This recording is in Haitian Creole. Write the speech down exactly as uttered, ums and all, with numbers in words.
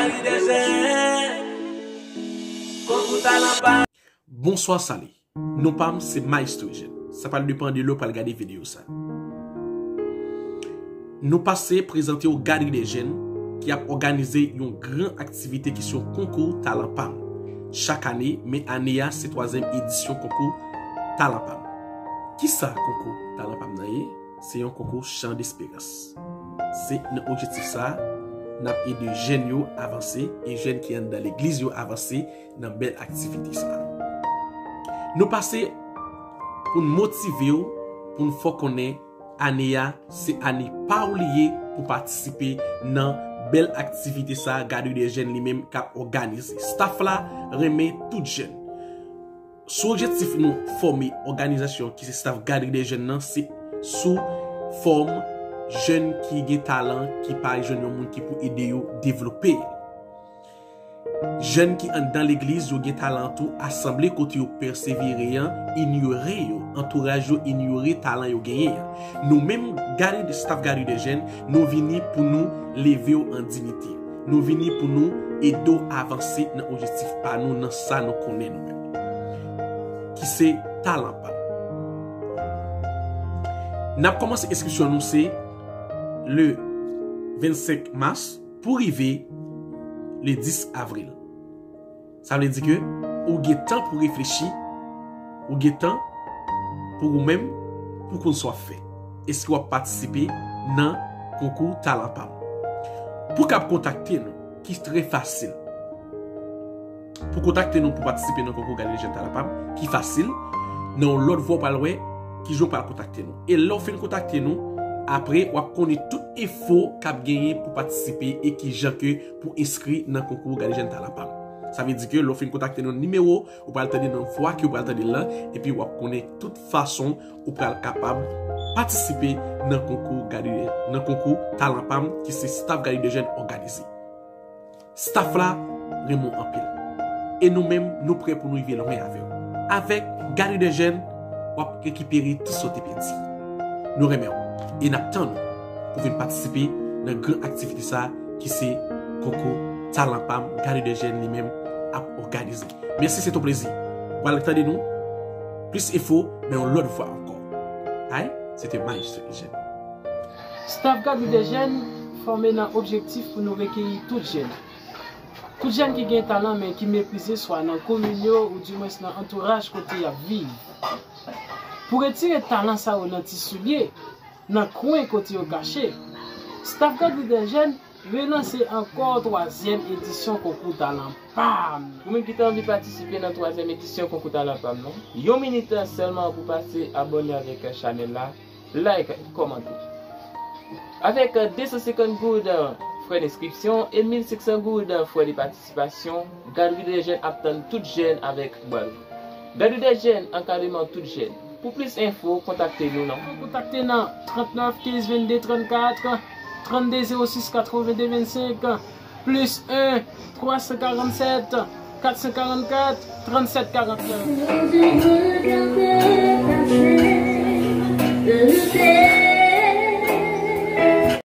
Gade de jèn, konkou talan pa. Bonswa, sali. Non pa m se Maestro Eugène. Sa pral depann de lè w pral gade videyo sa. Nou pase prezante w Galerie des Jeunes ki ap òganize yon gran aktivite ki se yon konkou talan pa m. Chak ane, men ane a se twazyèm edisyon konkou talan pa m. Kisa konkou talan pa m nan ye? Se yon konkou chan desperans. Se nan objektif sa a, n ap ede jèn yo avanse e jèn ki anndan legliz yo avanse nan bèl aktivite sa a. Nou pase pou n motive w, pou n fè w konnen ane a, se ane pa w li ye pou patisipe nan bèl aktivite sa a Galerie des Jeunes li menm k ap òganize. Staff la renmen tout jèn. Sou objektif nou fòme òganizasyon ki se staff Galerie des Jeunes nan, se sou fòm jèn ki gen talan, ki pa jwenn yon moun ki pou ede yo devlope yo. Jèn ki anndan legliz yo gen talan tou, asanble kote yo pèsevere an inyore yo, antouraj yo inyore talan yo genyen an. Nou menm Galerie de, staff Galerie des Jeunes, nou vini pou nou leve w an diyite. Nou vini pou nou ede w avanse nan objektif pa nou, nan sa nou konnen nou menm, ki se talan pa nou. N ap kòmanse enskripsyon nou se le vennsenk mas pou rive le dis avril. Sa vle di ke ou gen tan pou reflechi, ou gen tan pou ou menm, pou konn sa w ap fè. Èske w ap patisipe nan konkou talan pa m? Pou kab kontakte nou, ki trè fasil. Pou kontakte nou pou patisipe nan konkou Galerie des Jeunes Talan Pam, ki fasil, nan yon lòt vwa w pral wè kijan w pral kontakte nou. E lè w fin kontakte nou, apre w ap konnen tout enfo k ap genyen pou patisipe e kijan ke pou enskri nan konkou Galerie des Jeunes Talan Pam. Sa vle di ke lè w fin kontakte nou, nimewo ou pral tande nan vwa ke w pral tande l lan, epi w ap konnen tout fason ou pral kapab patisipe nan konkou Galerie, nan konkou Talan Pam ki se staff Galerie des Jeunes òganize. Staff la renmen w anpil. E nou menm, nou prè pou nou rive lwen avè w. Avèk Galerie des Jeunes, w ap rekipere tout sa w te pèdi. Nou renmen w. E n ap tann ou pou vin patisipe nan gran aktivite sa a ki se konkou Talan Pam Galerie des Jeunes li menm ap òganize. Mèsi, se yon plezi. W al tande nou plis enfo nan yon lòt vwa ankò. Ay, se te Maestro Eugène. Staff Galerie des Jeunes fòme nan objektif pou nou rekeyi tout jèn. Tout jèn ki gen talan men ki meprize swa nan komin yo oudimwens nan antouraj kote y ap viv. Pou retire talan sa yo nan ti soulye, nan kwen kote yo kache, staff Galerie des Jeunes relanse ankò twazyèm edisyon konkou Talan Pam. Pou moun ki ta anvi patisipe nan twazyèm edisyon konkou Talan Pam nan, yon minit sèlman pou pase abòne avèk chanèl la, like, kòmante. Avèk de san senkant goud frè denskripsyon e mil senk san goud frè de patisipasyon, Galerie des Jeunes ap tann tout jèn avèk bra louvri. Galerie des Jeunes, ankadreman tout jèn. Pou plis enfo, kontakte nou nan. Kontakte nan trannèf kenz vennde trannkat, trannde zewo sis katrevenn de vennsenk, plis en, twa san karannsèt, kat san karannkat, trannsèt karannèf.